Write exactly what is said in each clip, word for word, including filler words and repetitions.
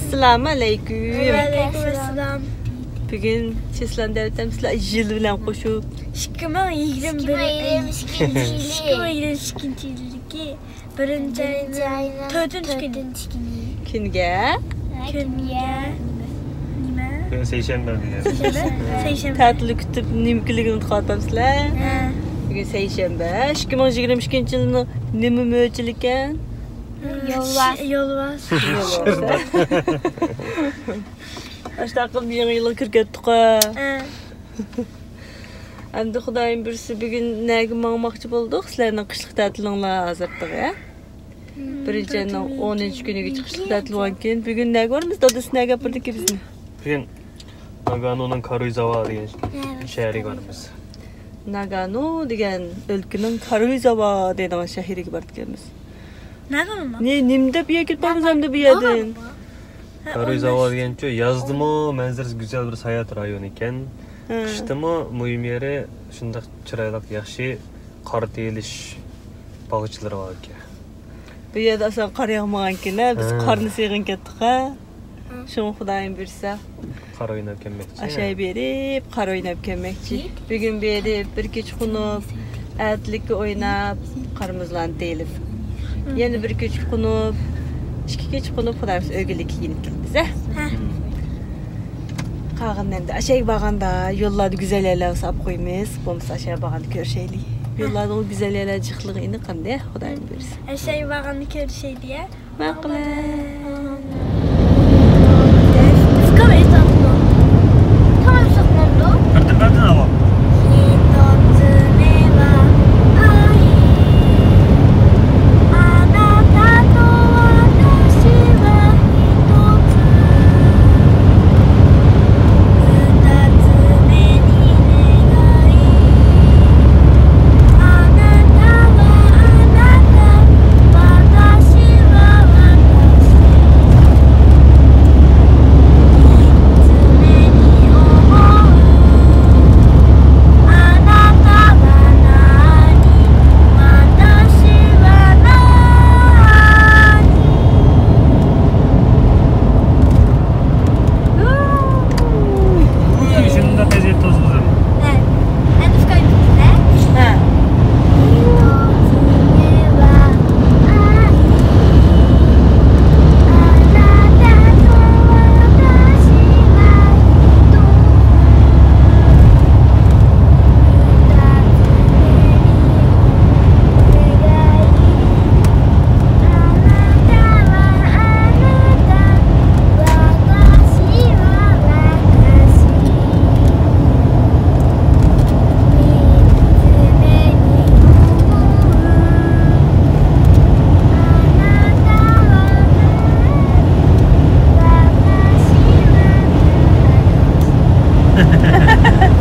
ئەسسالامۇ ئەلەيكۇم. ۋەئەلەيكۇم ئەسسالام. بۈگۈن چېسلاندى دەۋاتامسىلەر يىل بىلەن قوشۇپ. ئىككى مىڭ يىگىرمە بىر، ئىككى مىڭ يىگىرمە ئىككىنچى يىلى. ئىككى مىڭ يىگىرمە ئىككىنچى يىلدىكى بىرىنچى ئاينىڭ تۆتىنچى كۈنى. كۈنگە. كۈنگە. نېمە؟ بۈگۈن سەيشەنبە دېگەن. سەيشەنبە. سەيشەنبە. تەتىلنى كۈتۈپ نېمە كۈنلۈكىنى ئۇنتۇپ قالىۋاتامسىلەر؟ ھە. بۈگۈن سەيشەنبە. ئىككى مىڭ يىگىرمە ئىككىنچى يىلنىڭ نېمە مۆچىلى ئىكەن؟ يولۋاس. يولۋاس. ئاشۇنداق قىلىپ يېڭى يىلغا كىرىپ كەتتۇق-ھە. ھە. ئەمدى خۇدايىم بۇيرۇسا بۈگۈن نەگە ماڭماقچى بولدۇق؟ سىلەرنىڭ قىشلىق تەتىلىڭلار ھازىرتىغۇ، ھە؟ بىرىنچى ئاينىڭ ئونىنچى كۈنىگىچە قىشلىق تەتىل بولغانكىن، بۈگۈن نەگە بارىمىز؟ دادىسى نەگە ئاپىرىدىكى بىزنى؟ بۈگۈن ناگانونىڭ كارويزاۋا دېگەن شەھىرىگە بارىمىز. ناگانو دېگەن ئۆلكىنىڭ كارويزاۋا دەيدىغان شەھىرىگە بارىدىكەنمىز. ناگانوما؟ نېمە دەپ بۇ يەرگە كېلىپ قالدىڭىز ئەمدى بۇ يەردىن؟ كارويزاۋا دېگەنچۇ، يازدىمۇ مەنزىرىسى گۈزەل بىر ساياھەت رايونى ئىكەن. ھە. قىشتىمۇ مۇھىم يېرى شۇنداق چىرايلىق، ياخشى قار تېيىلىش باغچىلىرى بار ئىكەن. بۇ يەردە ئاسان قار ياغمىغانكەن-ھە، بىز ھە. قارنى سېغىنىپ كەتتۇق-ھە. ھە. شۇڭا خۇدايىم بۇيرۇسا. قار ئويناپ كەلمەكچى. ئاشاي بېرىپ، قار ئويناپ كەلمەكچى. بۈگۈن بېرىپ، بىر كېچە قونۇپ، ئەتىلىككە ئويناپ، قار-مۇزلارنى تېيىلىپ. يەنە بىر كېچە قونۇپ، ئىككى كېچە قونۇپ، خۇدايىم بۇيرۇسا ئۆگزىلىككە يېنىپ كېلىمىز، ھە؟ ھە. قالغىنىنى ئەمدى ئاشايغا بارغاندا، يوللاردا گۈزەل يەرلەر بولسا ئاپ قويىمىز. بولمىسا ئاشايغا بارغاندا كۆرۈشەيلى. ھە. يوللاردا ئۇ گۈزەل يەرلەر جىقلىغىنى قانداق، خۇدايىم بۇيرۇسا. ئاشايغا بارغاندا كۆرۈشەيلى، ھە؟ ماقۇل. بىردىن، بىردىن، ئاۋۇ.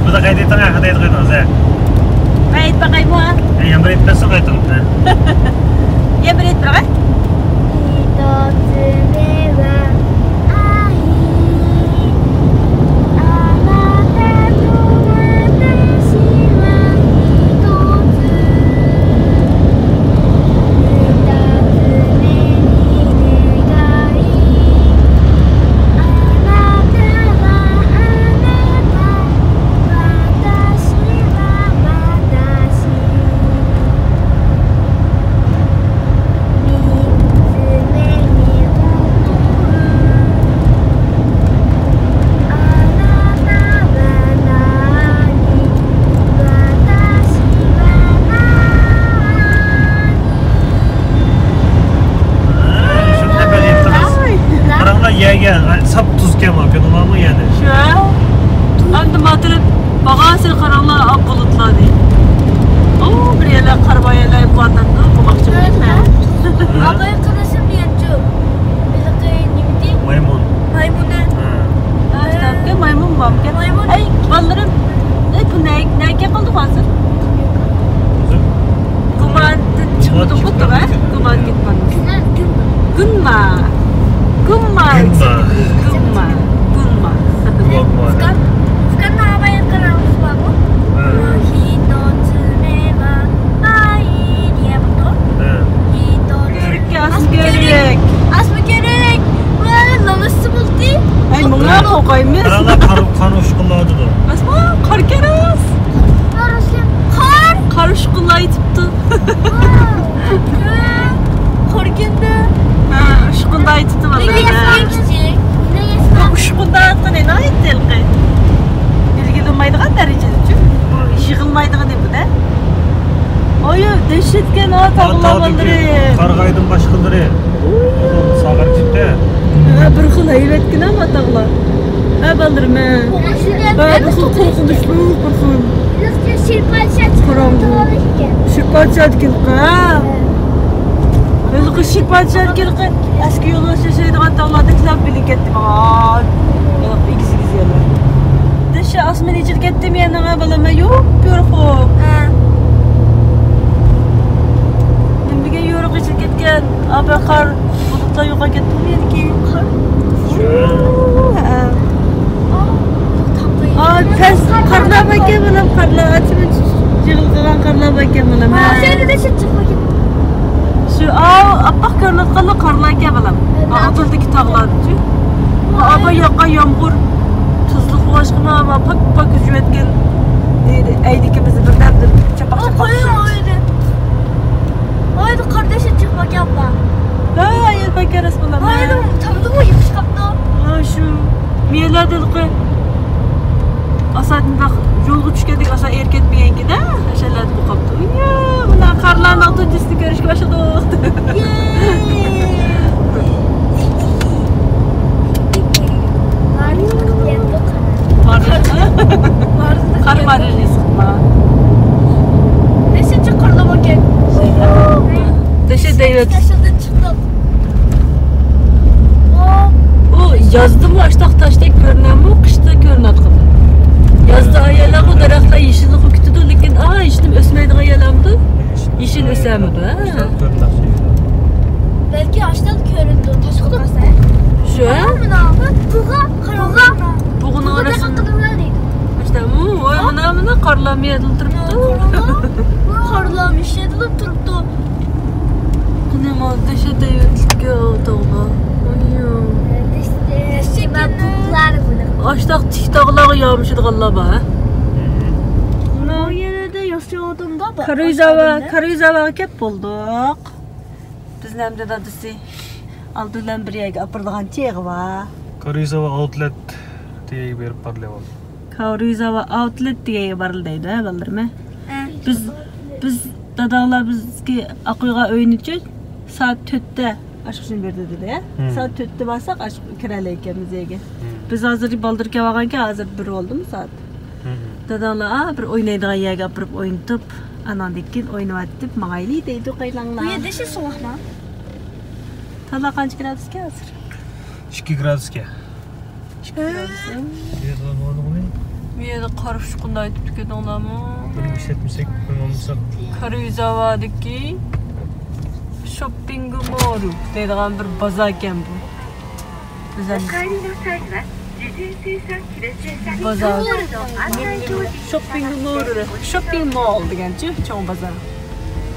بۇدا قايتا ئېيتىڭ، ھەققىدە ئېيتىپ قويدۇڭىز، ھە؟ مەن ئېيتىپ باقايمۇ؟ ھە، يەنە بىر ئېيتىپ بەرسىڭىز ئېيتىڭ، ھە. يەنە بىر ئېيتىپ بېرەي. شۇنداق بىر يىپتىمىز. قاراڭلار، يەرگە ساپ تۇز كەم، كۆرۈڭلارمۇ يەنى؟ شۇ. ئەمدى ماتىرىپ بارغانسېرى قاراڭلار، ئاق بۇلۇتلارنى. ئۇ بىر يەرلەر قارا بايانلار يېپىۋاتامدۇ، بۇ باغچىمۇ يېتمەي. ئاپايغا قارىسام يانچۇ. ھېلىقى نېمىدى؟ مايمۇن. مايمۇن، ھە. ھە. ھە، شۇنداقكەن، مايمۇن بارمىكەن؟ مايمۇن. ئەي، بالىلىرىم، ئەي، بۇ نە-، نەگە قالدى ھازىر؟ گۇماندىن چىقىپ تۇرۇپتۇ، ھە؟ گۇمان كېتىپ قالدى. گۇما. گۇما. گۇما. گۇما. گۇما. گۇما. ئۇكام، ئۇكام، ناۋايىت قانالىمىز بارغۇ؟ ھە. قورقۇندى. ھە، ئۇچقۇندا ئېيتىپتۇ بالىلار. ئۇچقۇندا ئېيتقىنى ناھايىتى ھېلىقى. بىلگىلىمەيدىغان دەرىجىدىچۇ. بۇ يىغىلمايدىغىنى بۇ-دە. ئايۇ، دەھشەتكەن ھا، تاغلار بالىلىرى. قارىغايدىن باشقىلىرى. ساغار كېتتى. ھە، بىر خىل ھەيۋەتكىن ھا تاغلار. ھە، بالىلىرىم، ھە. ھە، بىر خىل قورقۇنچلۇق، بىر خىل. قاراڭغۇ. شىر پادىشاھدىكىنقى، ھە. ھېلىقى شىر پادىشاھدىكىنقى ئەسكى يولۋاس ياشايدىغان تاغلاردىكىلەر بىلىپ كەتتى ماڭا. ھېلىقى ئېگىز-ئېگىز يەرلەر. دەھشەت، ئاسمان ئېچىلىپ كەتتىمۇ يەنە، بالام، يوپيورۇق. ھە. نېمىگە يورۇق ئېچىلىپ كەتكەن؟ ئاپا، قار، بۇلۇتلار يوقاپ كەتتىمۇ يەنىكى؟ قار. ھە. ئا، پەس قارلار باركەن بالام، قارلار، ئاچىمىز يىغىلغان قارلار باركەن بالام. ھە. شۇ، ئاۋۇ ئاپئاق كۆرۈنۈۋاتقانلار قارلار ئىكەن بالام. ئا، ئالدىدىكى تاغلارچۇ. ئاپا ياغقان يامغۇر تۇزلۇق بولغاچقىمۇ، ئاما پاك-پاك ئۈزۈۋەتكەن ئەينىكىمىزنى بىردەمدىن چاپاق-چاپاق. ھايدى قارداش چىقمىغان بار. ھە، ئايال بەكرى راست بولامەن. ھايدى، تامدىغۇ يېپىش قاپتۇ. ھا، شۇ مىيەلەردە ھېلىقى ئاسا مۇنداق يولغا چۈشكەندەك ئاسا ئېرى كەتمىگەنكىن-دە، ئەشەلەردە بولۇپ قاپتۇ. يا، مانا قارلارنىڭ تۇنجىسىنى كۆرۈشكە باشلىدۇق. قار مارى رىزقىما. نەشەچە قارلىغان ئىكەن. دەشە دەيۋەت. تاشلىدىن چىقتۇق. ئۇ يازدىمۇ ئاشتاق تاشتەك كۆرۈنەمۇ، قىشتا كۆرۈنەتقىدى. يازدا ئايالارغۇ دەرەخلەر يېشىللىققا كۈتىدۇ، لېكىن ئا، ھېچنېمە ئۆسمەيدىغان يەرلەرمىدۇ؟ يېشىل ئۆسەمىدۇ، ھە؟ بەلكى ئاشتاق كۆرۈنىدۇ، تاشقا قارىسا. شۇ، ھە؟ مانا، بۇغا، بۇغا. بۇغىنىڭ رەسىمى. ئاشتاق، ۋاي، مانا، مانا، قارلار مىيەدىلا تۇرۇپتۇ. قارلار مىشەدىلا تۇرۇپتۇ. قېنى، مانا، دەھشەت ھەيۋەتلىك تاغلار. ئاشتاق تىك تاغلارغا يامىشىدىغانلار بار، ھە؟ بۇ يەردە ياشاۋاتامدا. كاروزاۋا، كاروزاۋاغا كەپ بولدۇق. بىزنى ئەمدى دادىسى ئالدى بىلەن بىر يەرگە ئاپىرىدىغان چېغى بار. كاروزاۋا ئاوتلېت دېگەنگە بېرىپ بارىلى. كاروزاۋا ئاوتلېت دېگەنگە بارىلى دەيدۇ، ھە، بالىلىرىم، ھە؟ بىز، بىز داداڭلار بىزگە ئاقۇيغا ئۆينىچۇ سائەت تۆتتە ئاشقىچىنى بېرىدۇ دېدى، ھە؟ سائەت تۆتتە بارساق ئاچ-، كىرەلەيكەنمىز ئۆيگە. بىز ھازىر بالدۇر كەلۋالغانكەن، ھازىر بىر بولدىمۇ سائەت. داداڭلار، ئا، بىر ئوينايدىغان يەرگە ئاپىرىپ ئوينىتىپ، ئاناندىن كېيىن ئوينىۋەتتىپ ماڭايلى دەيدۇ قايلاڭلار. بۇ يەردە شۇ سوغۇقما؟ تالا قانچە گرادۇسكەن ھازىر؟ ئىككى گرادۇسكەن. ئىككى گرادۇس. بۇ يەردە قار ئۇچقۇنداق ئېتىپتۇ، كۆردۈڭلارمۇ؟ بۇنى ئىشلەتمىسەك، بۇنى ئالمىساق. كاروزاۋادىكى شوپپىنگ مول دەيدىغان بىر بازاركەن بۇ. بىز ھەم بازار. شوپپىنگ مول، شوپپىنگ مول دېگەنچۇ، چوڭ بازار.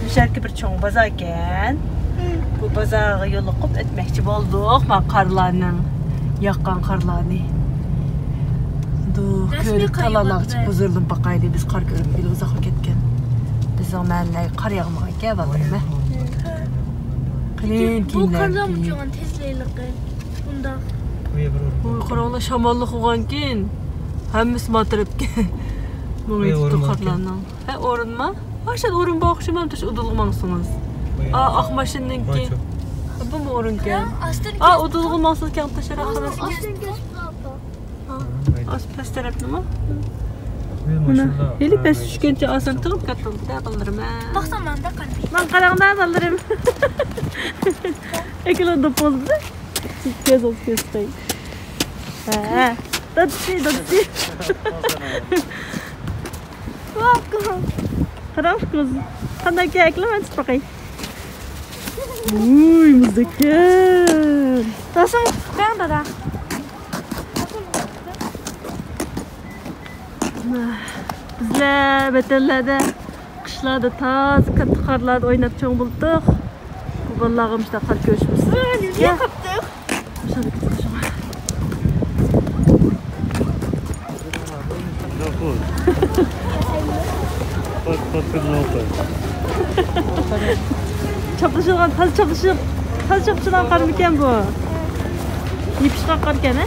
بۇ شەھەردىكى بىر چوڭ بازاركەن. بۇ بازارغا يولۇقۇپ ئۆتمەكچى بولدۇق. مانا قارلارنىڭ، ياغقان قارلارنى. دۇ، كۆرۈپ تالالاغچە بۇزۇرۇلۇپ باقايلى. بىز قار كۆرمىگىلى ئۇزاقلا كەتكەن. بىزنىڭ مەھەللىگە قار ياغمىغانكەن بالىلىرىم. قېلىن كىيىملەر كىيىپ. تېزلىقى. ئۇنداق. ۋوي، قاراڭلار، شاماللىق بولغانكىن، ھەممىسى ماتىرىپ مېڭىۋېتىپتۇ قارلارنىڭ. ھە، ئورۇنما؟ ئاشۇ ئورۇن بار ئوخشىمامدۇ، شۇ ئۇدۇلغا ماڭسىڭىز. ئا، ئاق ماشىنىنىڭكى. بۇمۇ ئورۇنكەن. ئا، ئۇدۇلغا ماڭسىڭىز، كەڭ تاشلاپ قالىسىز. ئاز پەس تەرەپنىمۇ؟ مانا، ھېلى پەس چۈشكەنچە ئاسان تۇرۇپ كەتتىڭ-دە، بالىلىرىم. باقسام، ماڭا قارىماي. ماڭا قاراڭ-دە، بالىلىرىم. ئەكېلىڭ دوپپىڭىزنى. كۆز ئالدى كۆز تۇتاي. ھە. دادىسى، دادىسى. قاراڭ، قىز. قانداق ئەكېلىڭ، مەن تۇتۇپ باقاي. ۋوي، مۇزدەككەن. دادىسى، قاراڭ، دادا. بىزلەر ۋەتەنلەردە قىشلاردا تازا كاتتا قارلاردا ئويناپ چوڭ بولدۇق. بۇ بالىلارغا مۇشۇنداق قار كۆرۈشمىسۇن. نېمە قىپتۇق؟ مۇشۇنداق كېتىپ شۇڭا. چاپلىشىدىغان، تازا چاپلىشىدىغان، تازا چاپلىشىدىغان قارمىكەن بۇ؟ يېپىشقاق قاركەن، ھە؟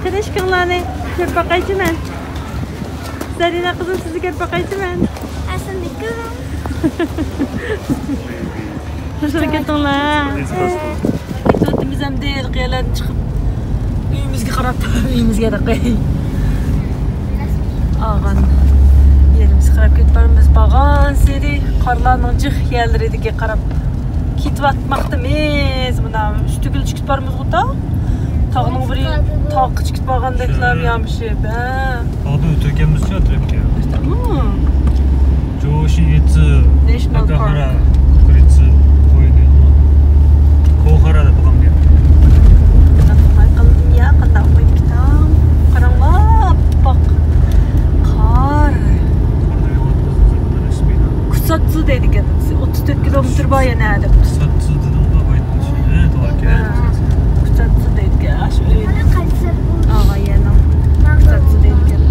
قېنى ئىككىڭلارنى كۆرۈپ باقايچۇ مەن. زەرىنە قىزىم، سىزنى كۆرۈپ باقايچۇ مەن. ئەسلىدىكى قىزىم كەتتىڭلار. كېتىۋاتىمىز ئەمدى، ھېلىقى يەرلەردىن چىقىپ، ئۆيىمىزگە قاراپ، ئۆيىمىزگە ھېلىقى. ئالغان يېرىمىزگە قاراپ كېتىپ بارىمىز. بارغانسېرى قارلارنىڭ جىق يەرلىرىگە قاراپ كېتىۋاتماقتىمىز. مانا ئۈستىگە چىقىپ بارىمىزغۇ تاغ. تاغنىڭ بىرى تاغقا چىقىپ بارغاندەكلا يامىشىپ، ھە. ئالدىن ئۆتۈۋەتكەنمىزچۇ تەرەپكە؟ جوشىيىتسۇ، ناشونال پارك. ناگاھارا كۇكۇرىتسۇ قويىدۇ. كوخارا دەپ بولغان گەپ. قانداق قويۇپ كېتەم؟ قاراڭلار، ئاپئاق قار. كۇساتسۇ دەيدىكەن. ئوتتۇز تۆت كىلومېتىر بار يەنە دەپ. كۇساتسۇ دېدىڭغۇ، بايتىش. ھە، توغرا ئىكەن. كۇساتسۇ دەيدىكەن. ئاشۇ ئۆي. ئاغا يەنىڭ. كۇساتسۇ دەيدىكەن.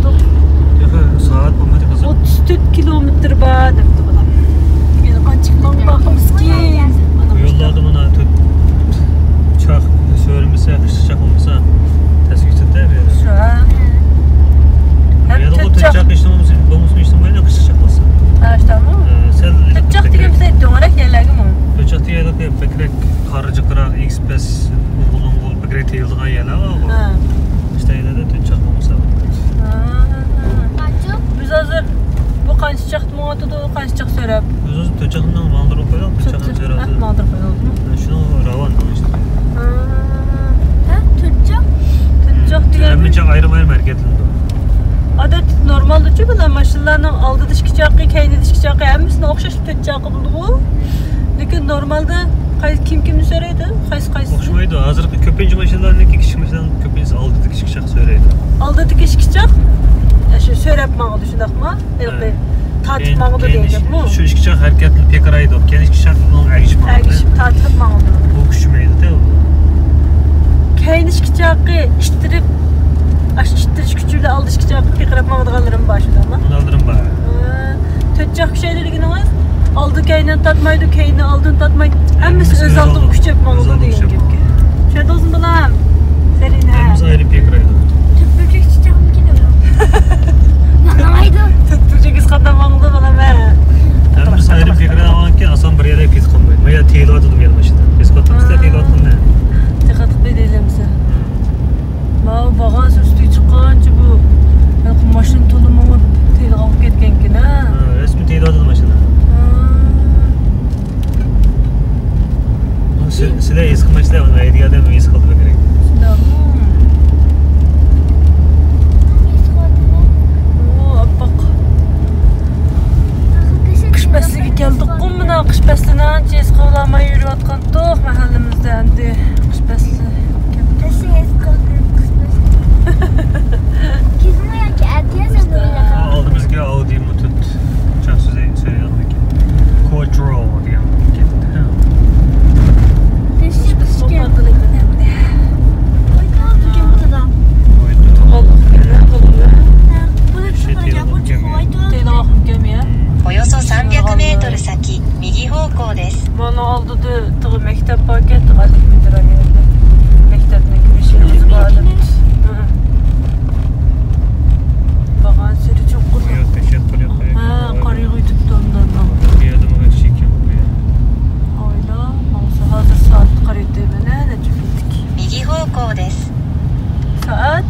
تېخى سائەت بولمىدى قىزىم. ئوتتۇز تۆت كىلومېتىر بار دەپتۇ بالام. يەنە قانچىلىك ماڭ باقىمىزكىن. بۇ يوللاردا مانا تۆت چاق سۆرىمىسە، قىشلىق چاق بولمىسا، تەسكە كېتىدۇ بۇ يەردە. شۇ، ھە. ھەم تۆت چاق. تۆت چاق ئىشتىن بولمىسا، بولمىسا ئىشتىن بولمايدۇ، قىشلىق چاق بولسا. ھە، ئىشتىمۇ؟ ھە، سەل تۆت چاق دېگەن بىزدە دۆڭرەك يەرلەرگىمۇ؟ تۆت چاق دېگەن بەكرەك قارىجىقراق، ئېكسپرېس، ئوغۇل ئوغۇل بەكرەك تېيىلىدىغان يەرلەر بارغۇ. ھە. ئىشتە يەرلەردە تۆت چاق بولمىسا. ھە، ھە. بىز ھازىر بۇ قانچە چاق ماڭىۋاتىدۇ، قانچە چاق سۆرەپ. ئۆزىڭىز تۆت چاقنىڭ ماڭدۇرۇپ قويۇڭ، تۆت چاقنى سۆرەپ. ماڭدۇرۇپ قويۇڭ. شۇنىڭ راۋان ئىشتە. ھە، تۆت چاق؟ تۆت چاق دېگەن. ھەممە چاق ئايرىم-ئايرىم ھەرىكەتلىنىدۇ. ئادەتتە نورمالدىچۇ بۇلار ماشىنىلارنىڭ ئالدىدا ئىككى چاقى، كەينىدە ئىككى چاقى، ھەممىسىنىڭ ئوخشاش تۆت چاقى بولىدىغۇ. لېكىن نورمالدا قاي-، كىم كىمنى سۆرەيدۇ؟ قايسى قايسىسى؟ ئوخشىمايدۇ. ھازىرقى كۆپىنچە ماشىنىلارنىڭكى، كىچىك ماشىنىلارنىڭ كۆپىنچىسى ئالدىدىكى ئىككى چاق سۆرەيدۇ. ئالدىدىكى ئىككى چاق، ئە، شۇ سۆرەپ ماڭىدۇ، شۇنداقمۇ؟ ھېلىقى تارتىپ ماڭىدۇ دېگەن گەپمۇ؟ شۇ ئىككى چاق ھەرىكەتنى پىرقىرايدۇ. كەينى ئىككى چاق ئۇنىڭ ئەگىشىپ ماڭىدۇ. ئەگىشىپ، تارتىپ ماڭىدۇ. بۇ كۈچىمەيدۇ-دە ئۇ. كەينى ئىككى چاقى ئىتتىرىپ، ئاشۇ ئىتتىرىش كۈچى بىلەن ئالدى ئىككى چاقى پىرقىراپ ماڭىدىغانلىرىمۇ بار، شۇنداقمۇ؟ ئۇنداقلىرىمۇ بار. ھە. تۆت چاق كۈچەيدۇ دېگىنىڭىز، ئالدى كەينىنى تارتمايدۇ، كەينى ئالدىنى تارتمايدۇ. ھەممىسى ئۆز ئالدىغا كۈچەپ ماڭىدۇ دېگەن گەپكەن. چۈشەندىڭىزمۇ بالام؟ سەرىنە. ھەممىسى ئايرىپ پىرقىرايدۇ. تۆت بۇرجەك چىچاقمىكىن ئۇ؟ ماڭمايدۇ. تۆت بۇرجەك ھېچقانداق ماڭىدۇ بالام، ھە. ھەممىسى ئايرىپ پىرقىرايدىغانكەن، ئاسان بىر يەرگە پېتى قالمايدۇ. ما يەر تېيىلىۋاتىدۇ، مېنىڭ ماشىنا. ھېس قىلىۋاتىدۇ، تېيىلىۋاتقىنىنى. دىققەت قىلىپ دېيىلەمسە. ماۋۇ بارغانسېرى ئۈستىگە چىققانچە بۇ ماشىنا تولا مېڭىپ تېيىلغان بولۇپ كەتكەنكىن، ھە؟ ھە، رەسمىي تېيىلىۋاتىدۇ ماشىنا. ھە. سىلەر ھېس قىلمايسىلەر، ئۇنى ھەيدىگەن ئادەم ھېس قىلىدۇ بەكرەك. شۇنداقمۇ؟ ئۇ، ئاپئاق. قىش پەسلىگە كەلدۇققۇ، مانا قىش پەسلىنى ئانچە ھېس قىلالماي يۈرۈۋاتقانتۇق مەھەللىمىزدە ئەمدى. قىش پەسلى. ئالدىمىزغا ئاۋدىمۇ تۆت چاق سۆزلەيدىكەن. كوترو دېگەن بولۇپ كەتتى. تۇغانلىق گەپلەر قىلىدۇ. およそさんびゃくメートル先、右方向です。 مانا ئالدىدا تېخى مەكتەپ باركەن، تېخى ئەللىك مېتىر يەردە. مەكتەپنىڭ كىرىش يېرى بار. ھە. بارغانسېرى چوڭقۇر. ھە، قار يېغىۋېتىپتۇ ئۇندىن. ھاۋايدا ماڭسا ھازىر سائەت قارىدى، مانا نەچچە مىنۇتتىكى. 右方向です。سائەت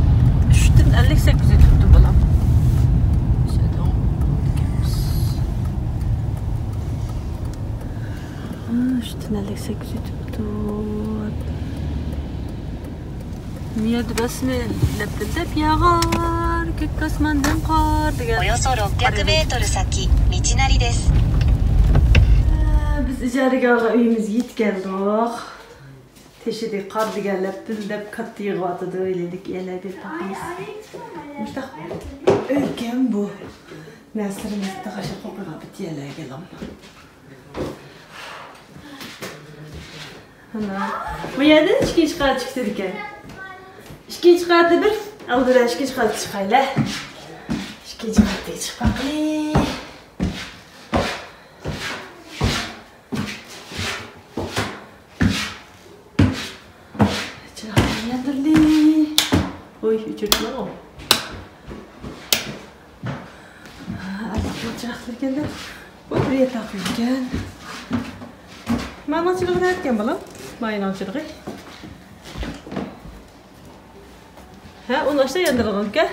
ئۈچتىن ئەللىك سەككىز ئۆتۈپتۇ بالام. ئۈچتىن ئەللىك سەككىز ئۆتۈپتۇ. مىيادىباسمى لەپىلدەپ ياغار، كۆك ئاسماندىن قار دېگەن. およそろっ百メートル先、道なりです。 بىز ئىجارىگە ئالغان ئۆيىمىزگە يېتىپ كەلدۇق. تېشىدىكى قار دېگەن لەپىلدەپ كاتتا يېغىۋاتىدۇ، ھېلىدىكى يەرلەرگە بېرىپ باقىمىز. مۇشۇنداق ئۆيكەن بۇ. نەرسىلىرىمىزنى تاشلاپ قويغان بىر يەرلەرگە. ئانا، بۇ يەردىن ئىككىنچى قەۋەتكە چىقىدىكەن. ئىككىنچى قەۋەتتە بىر، ئالدى بىلەن ئىككىنچى قەۋەتكە چىقايلى. ئىككىنچى قەۋەتكە چىقىپ باقايلى. ئەللىك چىراغ ئىكەن-دە. بۇ بىر ياتاق ئىكەن. مانا چىراغ نەدىكەن بالام؟ ماينىڭ چىرىغى. ھە، ئۇنى ئاشتا ياندۇرغانكەن.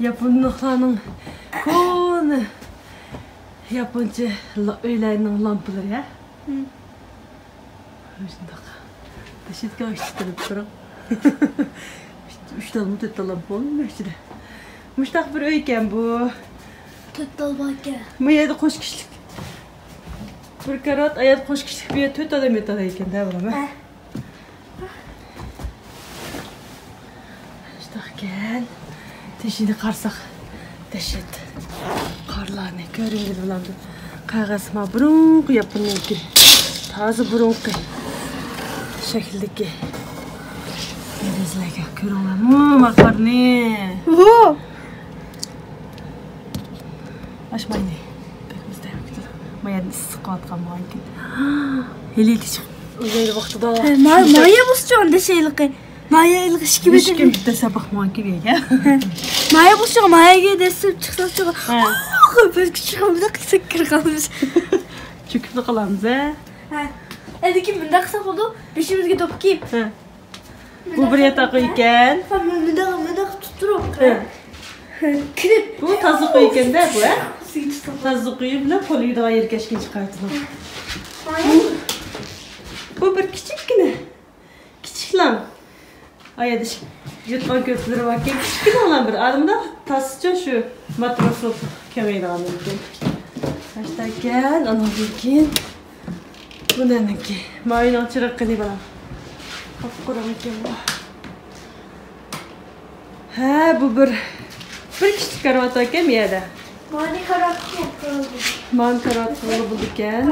ياپونلۇقلارنىڭ كونا ياپونچە لا-، ئۆيلەرنىڭ لامپىلىرى، ھە؟ مم. شۇنداق. دەھشەتكە ئاشتىلىپ تۇرۇڭ. ئۈچ تالمۇ، تۆت تال لامپا بولمىدۇ ئىچىدە. مۇشتاق بىر ئۆي ئىكەن بۇ. تۆت تال بار ئىكەن. بۇ يەردە قوش كىشىلىك. بىر كارات، ئايات قوش كىشىلىك، بۇ يەردە تۆت ئادەم ياتالايكەن-دە، بالام، ھە؟ ھە. شۇنداقكەن. تېشىنى قارىساق، دەھشەت. قارلارنى كۆرۈنگىلى بولامدۇ؟ قەغەز ما بۇرۇنقى ياپوننىڭكى. تازا بۇرۇنقى شەكىلدىكى. دېرىزىلەرگە كۆرۈڭلارمۇ ما قارنى. ۋو! ئاچمايلى. بەك مۇستەھكەم كېتىدۇ. ما يەردىن ئىسسىق قىلىۋاتقان بولغانكىن. ھېلى چىقىپ ئۇزايدۇ ۋاقتىدا. ھە، ما-، مايا بولسىچۇ ئاندىن شەيلىقى. مايا ئىلغىشكى بىر بىلدىم. دەسسەپ باقمىغانكى بىگە. ھە. مايا بولسىچۇ، ماياگە دەسسەپ چىقساچۇ. ھە. ئوھ، بىر كىشى قالمىدى، سەككىر قالمىدى. چۆكۈپلا قالامىز، ھە؟ ھە. ئەندىكى مۇنداق قىلساق بولىدۇ، بېشىمىزگە دوپپا كىيىپ. ھە. بۇ بىر ياتاق ئىكەن. ھە، مۇنداق، مۇنداق تۇتۇپ تۇرۇپ. ھە. كىرىپ. بۇ تازىلىق ئۆيى ئىكەن-دە، بۇ، ھە؟ سۈيى تۇتۇپ. تازىلىق ئۆيى بىلەن پول يۇيىدىغان يەر كەچكىنە چىقىرىدۇ. ھە. بۇ، بۇ بىر كىچىككىنە. كىچىكلا. ئايادا يوتقان كۆرپىلىرى باركەن. كىچىككىنە بىر. ئادەمدە تاسىچە شۇ ماتروسلۇق كېڭەيدىغان ئىكەن. تاشتاكەن، ئانىڭدىن كېيىن. بۇ نېمىكى؟ ماۋىنىڭ چىرىغى قېنى، بالام؟ قاپقارا ئىكەن بۇ. ھە، بۇ بىر، بىر كىشىلىك كارىۋات ئىكەن بۇ يەردە. مانى كارىۋات قىلغىلى بولىدۇ. مانى كارىۋات قىلغىلى بولىدىكەن.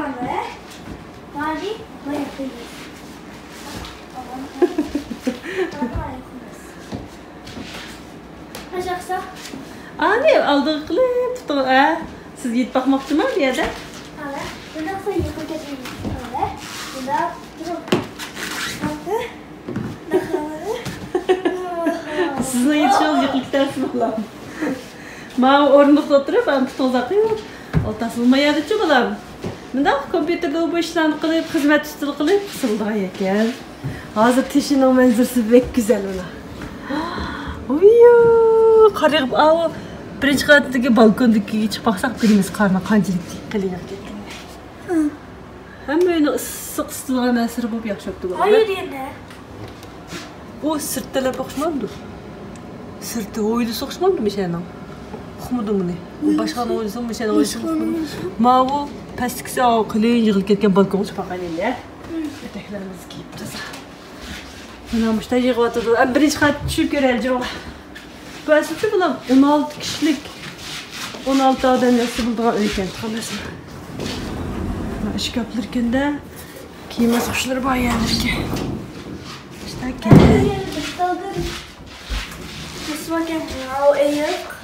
مانى، مانى قويۇپ. ئاشاقسا؟ ئانى ئالدىغا قىلىپ تۇتۇڭ، ئە. سىز يېتىپ باقماقچىما بۇ يەردە؟ ھە، بۇنداق قىلسا يېقىن كەتمەيدۇ. ھە، بۇنداق تۇرۇپ. سىزنىڭ يېتىشىڭىز يېقىن كېتەرسىز، بالام. ماۋۇ ئورۇندۇقتا ئولتۇرۇپ، ئەمدى پۇتىڭىزغا قويۇپ، ئولتۇرسىڭىز. ما يەردىچۇ، بالام؟ مۇنداق كومپيۇتېردا بۇ ئىشلارنى قىلىپ، خىزمەت ئۈستىدە قىلىپ، قىسىلىدىغان ئىكەن. ھازىر تېشىنىڭ مەنزىرىسى بەك گۈزەل مانا. ۋىيۇ، قار يېغىپ، ئاۋۇ بىرىنچى قەۋەتتىكى بالكوندىكىگە چىقىپ باقساق بىلىمىز قارنىڭ قانچىلىك قېلىن يېغىپ كەتكىنىنى. ھە. ھەممە ئۆينىڭ ئىسسىق ئىسسىتىدىغان نەرسىلىرى بولۇپ ياخشى بوپتۇ. ھايىر يەنە. ئۇ سىرت تەرەپ ئوخشىمامدۇ؟ سىرتى، ھويلىسى ئوخشىمامدۇ مىشەنىڭ؟ ئۇقمىدىڭ بۇنى. بۇ باشقانىڭ ھويلىسىمۇ، مىشەنىڭ ھويلىسىمۇ ئۇقمىدىڭ. ماۋۇ پەستىكىسى، ئاۋۇ قېلىن يىغىلىپ كەتكەن بالكونغا چىقىپ باقايلى. ئەتەكلىرىمىز كىيىپ تازا. مانا مۇشۇنداق يىغىۋاتىدۇ. ئەمدى بىرىنچى قات چۈشۈپ كۆرەيلى جۇمۇ. بۇ ئەسلىدە بالام ئون ئالتە كىشىلىك، ئون ئالتە ئادەم ياتسا بولىدىغان ئۆيكەن، قارىسام. مانا ئىشكاپلىرىكەن-دە، كىيىم ئاسقۇچلىرى بار يەرلىرىكەن. ئىشتاكەن.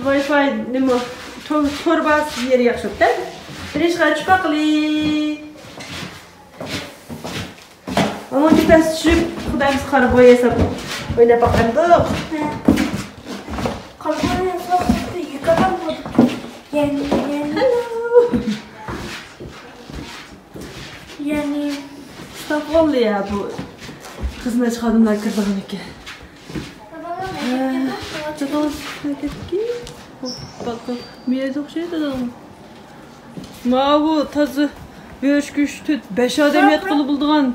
ۋاي فاي نېمە؟ تور، تور بار يېرى ياخشى بوپتۇ. بىرىنچى قات چۈشۈپ باقىلى. ئامان، بىر پەس چۈشۈپ، خۇدايىمىز قارا بويا ياساپ ئويناپ باقامدۇق. قارا بويا ياساپ، يۈك ئادەم بولدۇق. يەنى، يەنى. يەنى. ئۇستاپ بولدى يا بۇ. خىزمەتچى خادىملار كىرىدىغان ئىكەن. ماۋۇ تازا بۆرۈشكە ئۈچ، تۆت، بەش ئادەم ياتقىلى بولىدىغان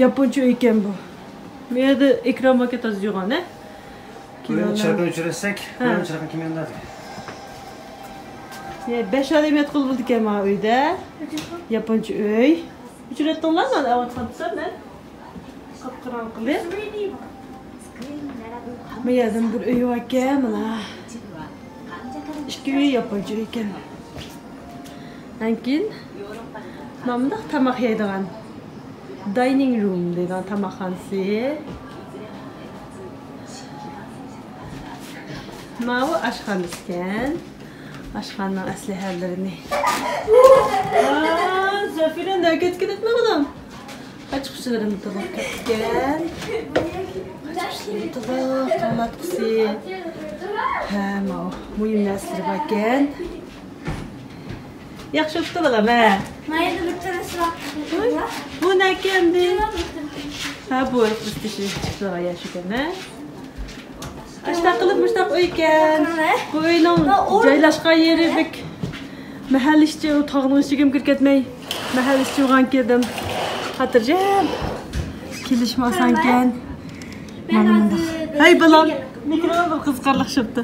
ياپونچە ئۆي ئىكەن بۇ. بۇ يەردە ئېكران باركەن، تازا يوغان، ھە؟ بۇنى چىراغنى ئۆچۈرسەك، ھە. بۇنىڭ چىراغى كىم ياندۇرىدۇ؟ يا، بەش ئادەم ياتقىلى بولىدىكەن ماۋۇ ئۆيدە. ياپونچە ئۆي. ئۆچۈرۈۋەتتىڭلارمۇ؟ ئاۋاتقان تۇرسام مەن. قاپقاراڭغۇ قىلىپ. ما يەردىن بىر ئۆي باركەن، مانا. ئىككى ئۆي ياپونچە ئۆيكەن. ئاندىن كېيىن مانداق تاماق يەيدىغان داينىڭ روم دەيدىغان تاماقخانىسى. ماۋۇ ئاشخانىسىكەن. ئاشخانىنىڭ ئەسلىھەلىرىنى. ۋا، زەفىرە، نەگە كەتكىنىڭ بالام؟ ئاچقۇچلىرىمۇ تولۇق كەتكەن. ئاچقۇچلىرى تولۇق، توڭلاتقۇسى. ھە، ماۋۇ مۇھىم نەرسىلىرى باركەن. ياخشى بوپتۇ بالام، ھە؟ مايدا بىر تانە سوراق. بۇ نەكەندى؟ ھە، بۇ ئۆستىشى چىقىدىغان ياش ئىكەن، ھە؟ ئاشتاق قىلىپ مۇشتاق ئۆي ئىكەن. بۇ ئۆينىڭ جايلاشقان يېرى بەك مەھەللە ئىچى، ئۇ تاغنىڭ ئىچىگىمۇ كىرىپ كەتمەي، مەھەللە ئىچىگە كىردىم. خاتىرجەم. كېلىشمۇ ئاسانكەن. مانا مۇنداق. ھەي بالام، مىكروفون بىر قىزىقارلىق چىقتى.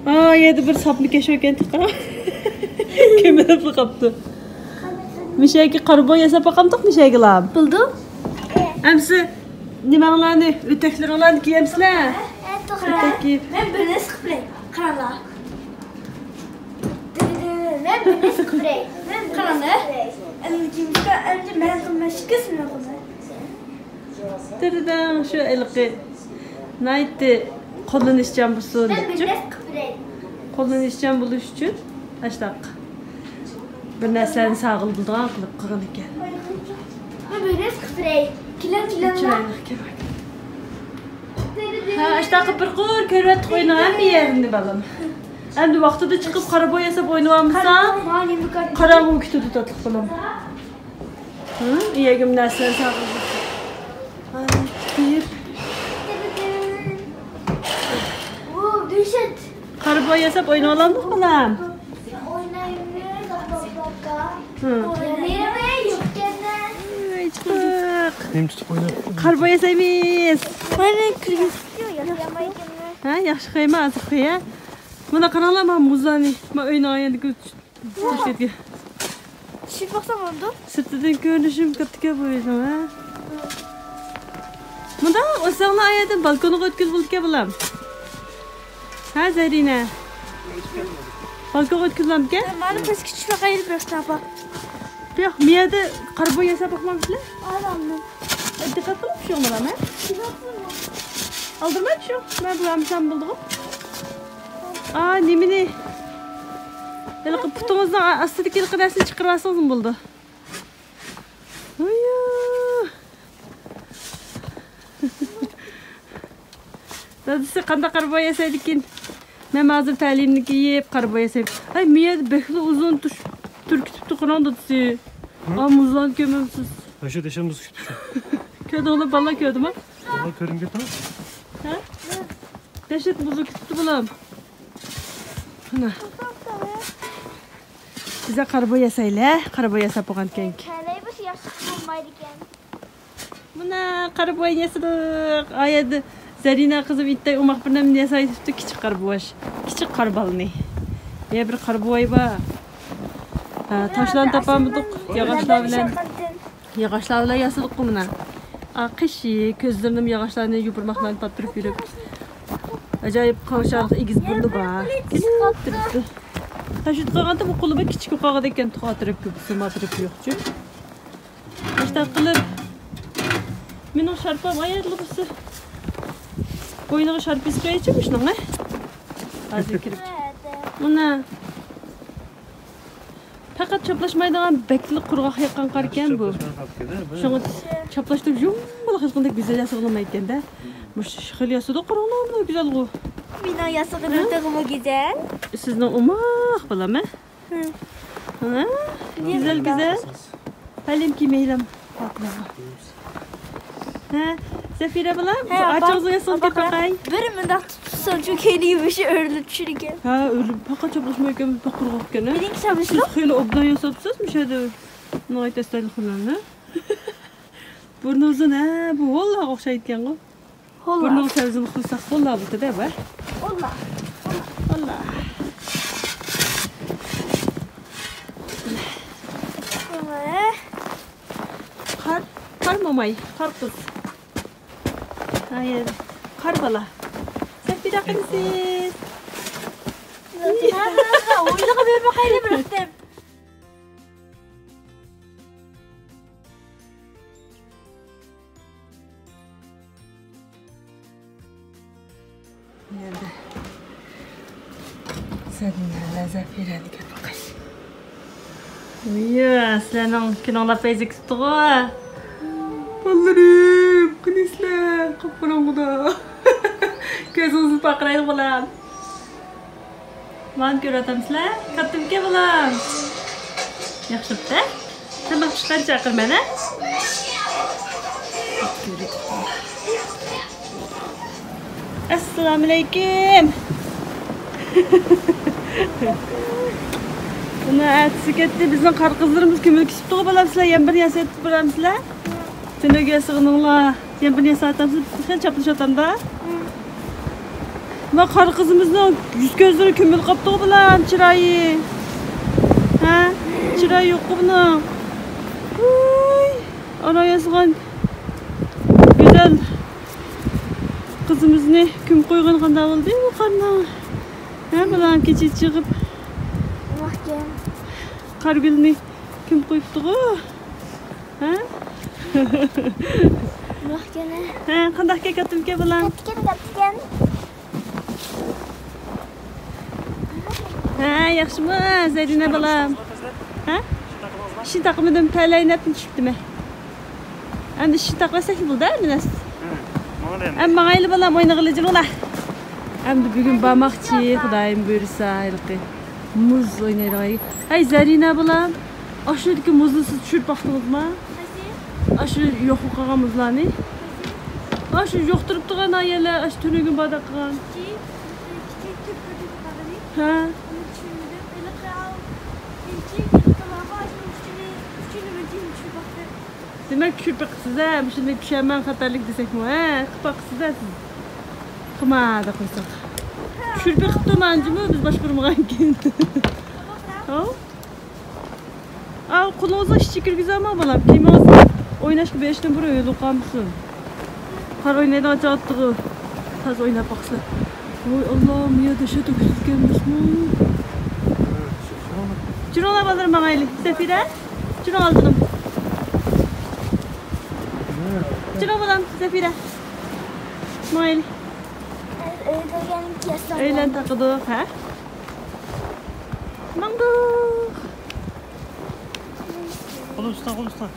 ئا، يەردە بىر ساپنى كەشف ئەتكەنتۇق، قارا. كۆمۈلۈپلا قاپتۇ. مىشەگە قارا بويا ياساپ باقامدۇق، مىشەگىلا. بولدى. ئەمسە نېمەڭلارنى، ئۆتەكلىرىڭلارنى كىيەمسىلەر؟ ئە، توغرا. ئۆتەك كىيىپ. مەن بىر نەرسە قىلىپ بېرەي. قاراڭلار. مەن بىر نەرسە قىلىپ بېرەي. مەن بىر نەرسە قىلىپ بېرەي. ئەمدى كىيىمىزگە، ئەمدى مەن قىلماي، ئىككىسىنى قىلماي. دېدىڭ شۇ ھېلىقى ناھايىتى قوللىنىشچان بولسۇن دەپچۇ. قوللىنىشچان بولۇش ئۈچۈن ئاشتاق بىر نەرسىلەرنى ساغلىدىغان قىلىپ قىلغان ئىكەن. چىرايلىق ئىكەن. ھە، ئاشتاق بىر قۇر كۆرۈۋەتتۇق ئۆينىڭ ھەممە يېرىنى بالام. ئەمدى ۋاقتىدا چىقىپ قارا بويا ياساپ ئوينىۋالمىساڭ، قاراڭغۇ كۈتىدۇ تاتلىق بالام. ھە، ئىيەگىم نەرسىلەر ساغلىدى. ھە، كۆيۈپ. قارا بويا ياساپ ئوينىۋالامدۇق بالام؟ ھە. ئاي، چىق. نېمە تۇتۇپ ئويناپ؟ قارا بويا ياسايمىز. مانا كۈلگۈسى. ھە، ياخشى قويما، ھازىر قوي، ھە. مانا قاراڭلار، مانا مۇزلارنى، مانا ئۆينىڭ ئايىغىدىكى تۆشەككە. چۈشۈپ باقسام بولىدۇ. سىرتىدىن كۆرۈنۈشىمۇ كاتتىكەن بۇ ئۆينىڭ، ھە؟ مۇنداق ئۆسەڭلار ئايەردىن بالكونغا ئۆتكۈزۈپ بولىدىكەن، بالام. ھە، زەرىنە؟ بالكونغا ئۆتكۈزۈلەمدىكەن؟ مانا پەسكە چۈشۈپ باقايلى بىر ئاپا. ياق، مۇ يەردە قارا بويا ياساپ باقمامسىلەر؟ ئالدىمدىن. دىققەت قىلىپ چۈشۈڭ، بالام، ھە؟ ئالدىرماي چۈشۈڭ. مەن بىلەمسەن بولدىغۇ. ئا، نېمىنى؟ ھېلىقى پۇتىڭىزنىڭ ئاستىدىكى ھېلىقى نەرسىنى چىقىرىۋالسىڭىزمۇ بولىدۇ. ھويۇ. دادىسى قانداق قارا بويا ياسايدىكىن؟ مەن ھازىر تەلىيىمنى كىيىپ قارا بويا ياسايمەن. ھەي، مۇ يەردە بەكلا ئۇزۇن تۇش تۈركىتىپتۇ، قاراڭ دادىسى. ھە؟ ئا، مۇزلارنى كۆرمەمسىز؟ ھە، شۇ دېشىم مۇز كۈتۈپتۇ. كۆردۈڭلار، بالىلار كۆردىما؟ بالىلار كۆرۈنگەن تاڭ. ھە؟ دەھشەت مۇزلار كۈتۈپتۇ، بالام. مانا. بىزە قارا بويا ياسايلى، قارا بويا ياساپ بولغان كەينىكى. كەلەي بولسا ياخشى بولمايدىكەن. مانا قارا بويا ياسىدۇق. ئايەدە زەرىنە قىزىم ئىتتەي ئوماق بىر نەمنى ياسايتىپتۇ، كىچىك قارا بويا. كىچىك قارا بالىنى. يا بىر قارا بويا بار. ھە، تاشلارنى تاپالمىدۇق. ياغاچلار بىلەن، ياغاچلار بىلەن ياسىدۇققۇ مانا. ئا، قىش، كۆزلىرىنىمۇ ياغاچلارنى، يوپۇرماقلارنى پاتتۇرۇپ يۈرۈپ. ئاجايىپ قاۋشارلىق ئېگىز بۇرنى بار. كېسىپ قاپتۇ. تاشلىتىپ قويغانتىم، ئۇ قولى بەك كىچىك بولۇپ قالغان ئىكەن، تۇغ ئاپىرىپ كۆپىسى، ماتىرىپ يوقچۇ. ئاشتاق قىلىپ. مېنىڭ شارپام ئاياغلىقىسى. بوينىغا شارپا ئېسىپ قويايچۇ مۇشۇنىڭ، ھە؟ ھازىر كىرىپ. مانا. پەقەت چاپلاشمايدىغان بەكلا قۇرغاق ياققان قاركەن بۇ. شۇڭا چاپلاشتۇرۇپ يۇمىلاق ھېچقانداق گۈزەل ياسىغىلى بولمايدىكەن-دە. مۇشۇ خىل ياسىدۇ، قاراڭلار، بۇ گۈزەلغۇ. مېنىڭ ياسىغىنىم تېخىمۇ گۈزەل. سىزنىڭ ئوماق بالام، ھە؟ ھە. ھە؟ گۈزەل، گۈزەل. ھەلىم كىيمەيلەم. ھە، زەفىرە بالام، ھە، ئاپا. ئاچىڭىزنى ياسىغىلى باقاي. بىر مۇنداق تۇتسام شۇ كەينى يۈمۈشى ئۆرۈلۈپ چۈشىدىكەن. ھە، ئۆرۈلۈپ، پەقەت چاپلاشمايدىكەن، بەك قۇرغاقكەن، ھە؟ مېنىڭكى چاپلىشىدۇ. سىز خېلى ئوبدان ياساپسىز، مۇشۇ يەردە ناھايىتى ئەستايىدىل قىلىڭ، ھە؟ بۇرنى ئۇزۇن، ھە، بۇ ھوللاغا ئوخشايدىكەنغۇ. ھوللا. بۇرنىغا سەۋزىنى قىلساق ھوللا بولىدۇ-دە، بە؟ ھوللا. ھوللا. قار، قار موماي، قار قىز. ھايە، قار بالا. سەن پىدا قىلىسىز. ھويلىغا بېرىپ باقايلى بىر قېتىم. يەردە سەن لەززەت بېرەدىكەن باقاي. يا، سىلەرنىڭ كۈنۈڭلار پەيزى كۈتتىغۇ. بالىلىرىم، قېنى سىلەر؟ قاپقاراڭغۇدا. كۆزىڭىزنى پارقىرايدۇ بالام. مانا كۆرۈۋاتامسىلەر؟ كاتتىمكەن بالام. ياخشى بوپتۇ. تاماق پىشقانچە چاقىرىمەن ھە. ئەسسالامۇئەلەيكۇم. مانا ئەتىسى كەتتى. بىزنىڭ قارا قىزلىرىمىز كۆمۈلۈپ كېتىپتىغۇ بالام، سىلەر يەنە بىر ياسايتىپ بارامسىلەر؟ تۈنۈگۈن ياسىغىنىڭلار. يەنە بىر ياسايتامسىلەر؟ خېلى چاپلىشىۋاتامدا. ما قارا قىزىمىزنىڭ يۈز كۆزلىرى كۆمۈلۈپ قاپتىغۇ بالام، چىرايى. ھە؟ چىرايى يوققۇ بۇنىڭ. ۋۇي. ئانا ياسىغان گۈزەل قىزىمىزنى كۆمۈپ قويغىنى قانداق بولدى بۇ قارنىڭ؟ ھە، بالام، كېچە چىقىپ قارا گۈلنى كۆمۈپ قويۇپتىغۇ. ھە؟ ھە، قانداقكەن، كاتتىمكەن بالام؟ كاتتىكەن، كاتتىكەن. ھە، ياخشىمۇ، زەرىنە بالام؟ ھە؟ ئىشىنى تاقىمىدىم، تەلەينەپتىن چۈشۈپتىمەن. ئەمدى ئىشىنى تاقىۋەتسەكلا بولدى، ھە، مىنەس؟ ھە، ماڭايلى بالام، ئوينىغىلى جۇمۇلا. ئەمدى بۈگۈن بارماقچى، خۇدايىم بۇيرۇسا، ھېلىقى مۇز ئوينايدىغان. ھەي، زەرىنە بالام، ئاشۇ يەردىكى مۇزنى سىز چۈشۈرۈپ باقتىڭىزما؟ قايسى؟ ئاشۇ يوق قالغان مۇزلارنى. قايسى؟ ئاشۇ يوق تۇرۇپتىغان يەرلەر، ئاشۇ تۈنۈگۈن بار قىلغان. ئىككى، ئىككى، تۆت كۆردۈم قالغىنى. ھە. ئۇنى چۈشۈرمىدىم. ھېلىقى ئاۋ، ئىككى، ئىككى، ئاشۇ ئۈچىنى، ئۈچىنى مەن چۈشۈرۈپ باقتىم. دېمەك، چۈشۈرۈپ بېقىپسىز ھە، مۇشۇنداق چۈشەرمەن خەتەرلىك دېسەكمۇ، ھە، قىلىپ باقىپسىز ھە سىز. قىلما دەپ قويساق. چۈشۈرۈپ بېقىپتۇ مانا جۇمۇ، بىز باشقۇرمىغانكىن. ھاۋ؟ ئاۋۇ قولىڭىزنىڭ ئىچىگە كىرگۈزۈۋالماڭ بالام، كىيىمىڭىز ئويناشقا بېرىشتىن بۇرۇن ھۆل بولۇپ قالمىسۇن. قارا ئوينايدىغان چاغ ئاتتىغۇ. تازا ئويناپ باقسا. ۋوي ئاللا، مىيا دەھشەت ئۆكسۈزكەن بىزمۇ. جۈرۈڭلار بالىلىرىم ماڭايلى. زەفىرە، جۈرۈڭ ئالدىنىم. جۈرۈڭ بالام، زەفىرە. ماڭايلى. ئۆيلەرنى تاقىدۇق، ھە؟ ماڭدۇق. قول ئۈستىدە، قول ئۈستىدە.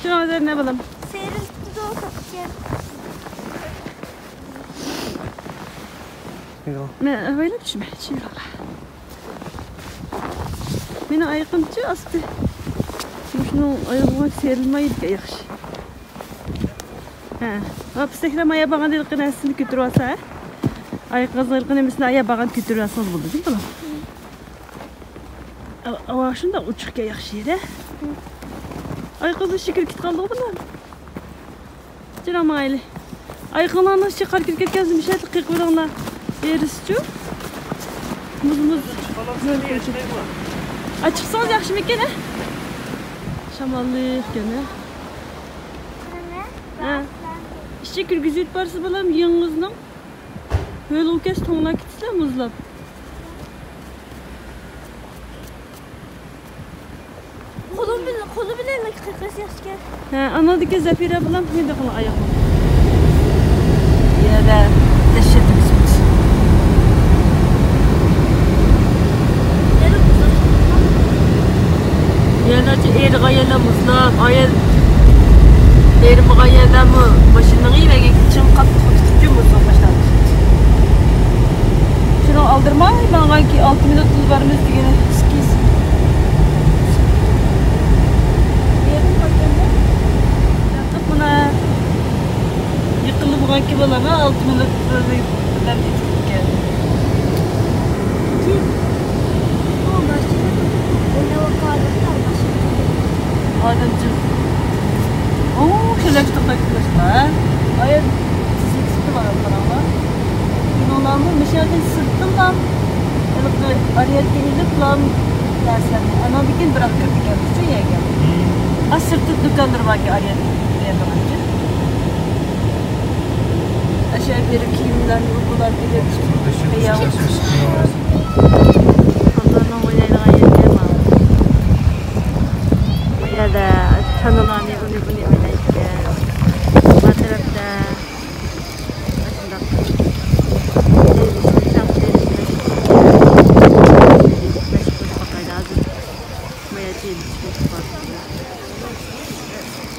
جۈرۈڭ زەرىنە بالام. سېرىلىپ كېتىدۇ، كۆپۈككە. مەن ئەۋەيلەپ چۈشمەي، چىۋىرلا. مېنىڭ ئايىقىمچۇ ئاستى. مۇشۇنىڭ ئايىغىغا سېرىلمايدىكەن، ياخشى. ھە. ۋاپىس تەكرار مايا بارغاندا ھېلىقى نەرسىنى كۆتۈرۈۋالسا، ھە؟ ئايىقىڭىزنىڭ ھېلىقى نېمىسىنى ئايا بارغاندا كۆتۈرۈۋالسىڭىز بولىدۇ، دېدىم بالام. ئاۋا، شۇنداق ئوچۇقكەن، ياخشى يېرى. ئايىقىڭىزنىڭ ئىچىگە كىرىپ كېتىپ قالدىغۇ، بالام. جېنىم ئايلى. ئايىقىڭلارنىڭ ئىچىگە قار كىرىپ كەتكەنسە، مىشەتلىك قىيقىۋېرىڭلار. ئېرىسىچۇ؟ مۇز، مۇز. ئا، چىقسىڭىز ياخشىمىكىن، ھە؟ شاماللىقكەن، ھە؟ ھە. ئىچىگە كىرگۈزۈپ بارسا، بالام، يېڭىڭىزنىڭ ھۆل ئۇكەش توڭلاپ كېتىسىلەر مۇزلاپ. قولۇم بىلەن، قولى بىلەن قىلسا ياخشىكەن. ھە، ئانىڭدىكى زەفىرە بىلەن مۇنداق قىلىڭ ئاياغنى. يەنە دەھشەت ئۆكسۈش. يەنە ئېرىغان يەرلەر مۇزلاپ، ئايال ئېرىمىغان يەرلەرمۇ ماشىنىنىڭ يېمەكلىكى چىڭ قاتتىق تۇتۇپچۇ مۇزلاپ باشلاندى. شۇنىڭ ئالدىرىماي ماڭغانكى ئالتە مىنۇتلا بارمىز دېگىنى ئىككىز. مانا يېقىندا بولغانكى بالام ئالتە مىنۇت بىردەم يېتىپ كەلدى. ئادەم جىق. ئوو، شۇلاشتۇق، بەك شۇلاشتۇق، ھە؟ ئايا، سىزگە سۈتتە بار، قاراڭلار. بۇنىڭلارمۇ مۇشۇ يەردىن سىرتتىنلا، ھېلىقى ئارىيەتكە ئېلىپلا نەرسىلەرنى، ئاناندىن كېيىن بىراق كىرىپ كەلدى شۇ يەرگە. ھە، سىرتتا دۇكانلىرى باركەن، ئارىيەت بېرىدىغانكەن. ئاشۇ يەرگە بېرىپ كىيىملەرنى ئۇلار ئېلىپ، قىزلارنىڭ ئوينايدىغان يېرى مانا. بۇ يەردە چانىلارنى ئۇنى بۇنى ئوينايدىكەن. بۇ تەرەپتە ئاشۇنداق.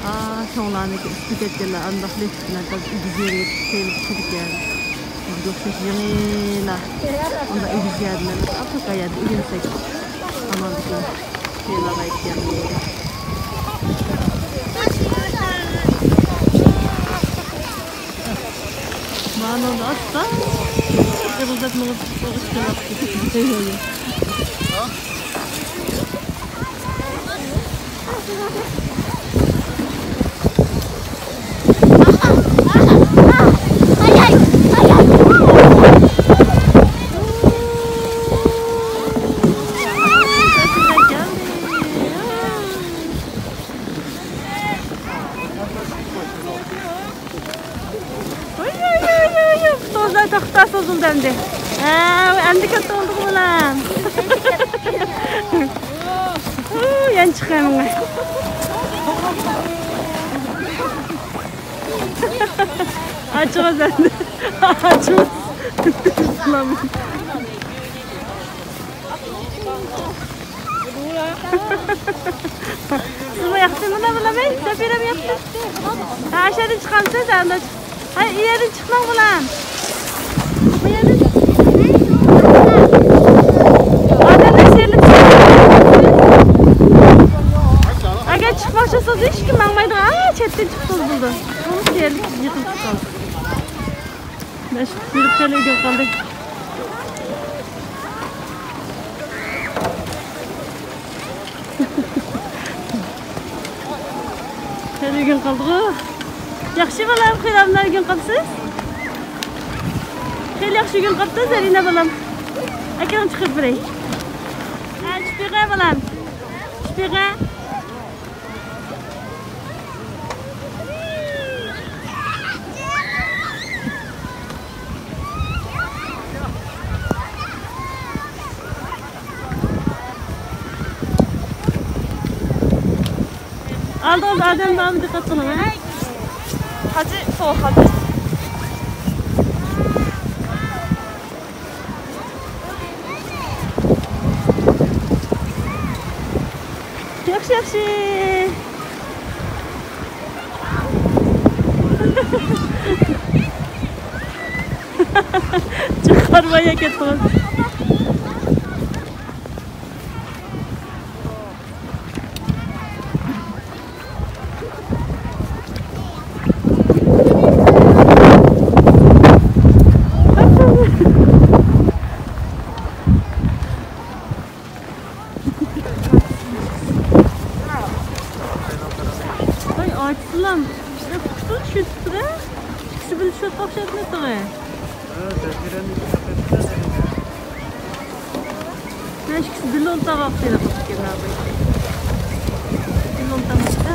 ئا، چوڭلارنىڭكى ئۈستىگە كەتكەنلەر ئانداق لىفت بىلەن ئېگىز يەرگە چۈشىدىكەن. يېڭىلا ئۇنداق ئېگىز يەرلەرنى ئاپرىقا يەردە ئۆگەنسەك، ئامالدىكى خېلىلا غايەت ياخشى. مانا ئاستا ئېغىزلاتمىغىز. ۋاي، ۋاي، ۋاي، ۋاي، ۋاي. توزا توختاپ سوزۇلدى ئەمدى. ھە، ئەمدى كەتتى ئولدىغا بولام. يەنە چىقىمەن. ئاچىمىز ئەمدى. ئاچىمىز. سىزمۇ ياقتى مۇندا بولامەن، سەپىرەم ياقتى. ھە، ئاشۇ يەردىن چىقامسىز، ھە، ئانداق. ھە، ئۇ يەردىن چىقماڭ بولام. بۇ يەردىن ئادەملەر سېلىپ چىقىدۇ. ئەگەر چىقماقچى بولسىڭىز، ھېچكىم ماڭمايدىغان، ھە، چەتتىن چىقسىڭىز بولىدۇ. بۇ سېلىپ يىقىلىپ چىقىدۇ. مەشىق بېرىپ خېلى ئۆگىنىپ قالدى. خېلى ئۆگىنىپ قالدىغۇ. ياخشى بالام، خېلى ئابدان ئۆگىنىپ قاپسىز. خېلى ياخشى ئۆگىنىپ قاپتۇ زەرىنە بالام. ئاكاڭ چىقىرىپ بېرەي. ھە، چۈشۈپ بېقە بالام. چۈشۈپ بېقە. ئالدىڭىزدا ئادەم بارمۇ؟ دىققەت قىلىڭ، ھە؟ ھاجى، سوغۇق ھاجى. ياخشى، ياخشى. چىقارماي ئەكەتتىڭىز. ۋاي، ئاچىسىلام. قۇتۇل چۈشۈپ تۇرە. ئىككىسى بىللە چۈشۈپ قاپشاتمىسىغى. مەن ئىككىسى بىللە ئولتۇرغان قىلىپ قىلىپ كەتكەن. بىللە ئولتۇرمىسا.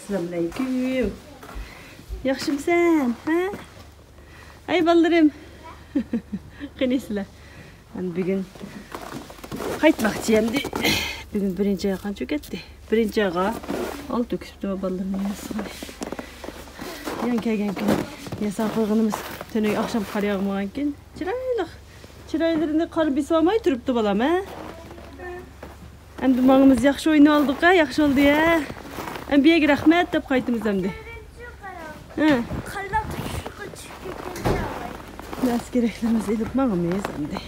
ئەسسالامۇئەلەيكۇم. ياخشىمۇسەن، ھە؟ ئەي بالىلىرىم. قېنى سىلەر؟ مەن بۈگۈن قايتماقچى ئەمدى. بۈگۈن بىرىنچى ئاي قانچە كەتتى؟ بىرىنچى ئايغا ئالتە كۈن كېتىپتۇ بالىلىرىمنى ياسىغىلى. يەنە كەلگەن كۈنى ياساپ قويغىنىمىز تۈنۈگۈن ئاخشام قار ياغمىغانكىن. چىرايلىق. چىرايلىرىنى قار بېسىۋالماي تۇرۇپتۇ بالام، ھە؟ ئەمدى ماڭىمىز ياخشى ئوينىۋالدۇق ھە، ياخشى بولدى ھە. ئەمدى بۇ يەرگە رەھمەت دەپ قايتىمىز ئەمدى. ھە. نەرسە كېرەكلىرىمىزنى ئېلىپ ماڭىمىز ئەمدى.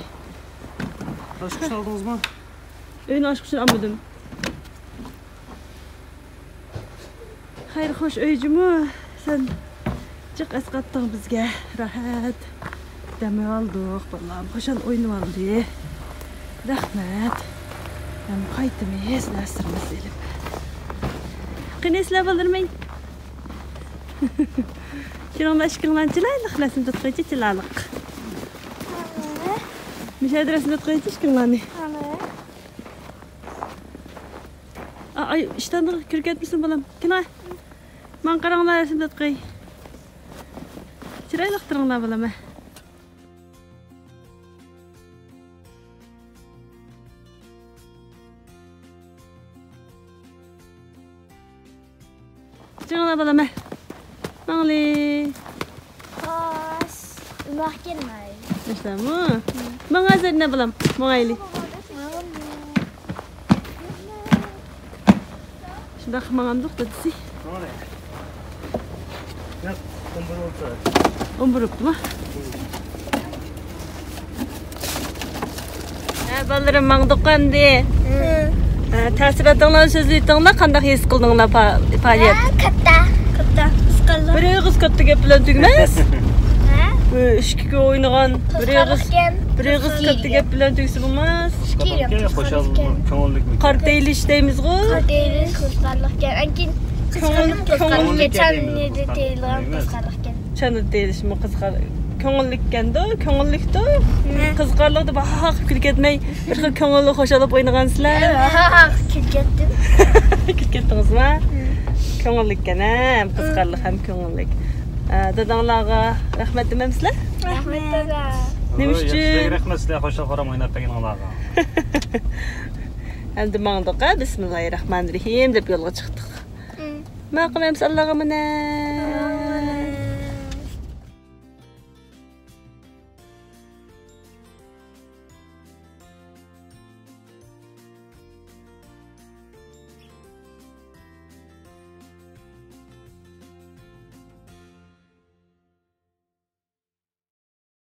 ئاچقۇچنى ئالدىڭىزمۇ؟ ئۆينىڭ ئاچقۇچىنى ئالمىدىم. خەير خوش ئۆي جۇمۇ. سەن جىق ئەسقاتتىڭ بىزگە. راھەت دەم ئالدۇق بالام. خۇشال ئوينىۋالدى. رەھمەت. ھەم قايتىمىز نەرسىلىرىمىزنى ئېلىپ. قېنى سىلەر بالىلىرىم؟ كېلىڭلار ئىككىڭلارنى چىلايلىق رەسىم تۇتقىچە چىلايلىق. مۇشۇ يەردە رەسىم تۇتقىچە ئىككىڭلارنى. ئاي، ئىشتاندا كىرىپ كەتمىسۇن بالام. كېلىڭە. ماڭا قاراڭلار، رەسىم تارتقاي. چىرايلىق تۇرۇڭلار بالام، ھە. تۇرۇڭلار بالام، ھە. ماڭلى. خوش. ئۇنداق كەلمەي. باشلامۇ؟ ماڭا زەرنە بالام، ماڭايلى. شۇنداق ماڭامدۇق دادىسى. ياق، ئون بىر بوپتۇ. ئون بىر بوپتۇما؟ ھە، بالىلىرىم، ماڭدۇق ئەمدى. ھە، تەسىراتىڭلارنى سۆزلىۋېتىڭلار، قانداق ھېس قىلدىڭلار پا-، پائالىيەت؟ ھە، كاتتا. كاتتا. قىزىقارلىق. بىر ئېغىز كاتتا گەپ بىلەن تۈگىمەس. ھە؟ ئىككى كۈن ئوينىغان بىر ئېغىز، قىزىقارلىقكەن. بىر ئېغىز كاتتا گەپ بىلەن تۈگسە بولماس. قىزىقارلىقكەن، خۇشاللىقكەن. كۆڭۈللۈكمىكەن؟ قار تېيىلىش دەيمىزغۇ. قار تېيىلىش قىزىقارلىقكەن. ئەنكىن كۆڭۈل-، قىزىقارلىق كۆڭۈل-، قىزىقارلىقكەن. چانىدا تېيىلىشمۇ قىزىقار-، كۆڭۈللۈككەندۇ، كۆڭۈللۈكتۇ. ھە. قىزىقارلىق دەپ ھا-ھا قىلىپ كۈلۈپ كەتمەي، بىر خىل كۆڭۈللۈك خۇشال بولۇپ ئوينىغانسىلەر. ھە، ھا-ھا قىلىپ كۈلۈپ كەتتىم. كۈلۈپ كەتتىڭىزما؟ ھە. كۆڭۈللۈككەن ھەم قىزىقارلىق ھەم كۆڭۈللۈك. ئە، داداڭلارغا رەھمەت دېمەمسىلەر؟ رەھمەت دادا. نېمە ئۈچۈن؟ ياخشى، رەھمەت سىلەرگە خۇشال-خۇرام ئويناپ بەرگىنىڭلارغا. ئەمدى ماڭدۇق ھە، بىسمىللاھىررەھمانىررەھىم دەپ يولغا چىقتۇق. ماقۇل ئەمىسە، ئاللاغا ئامانەت.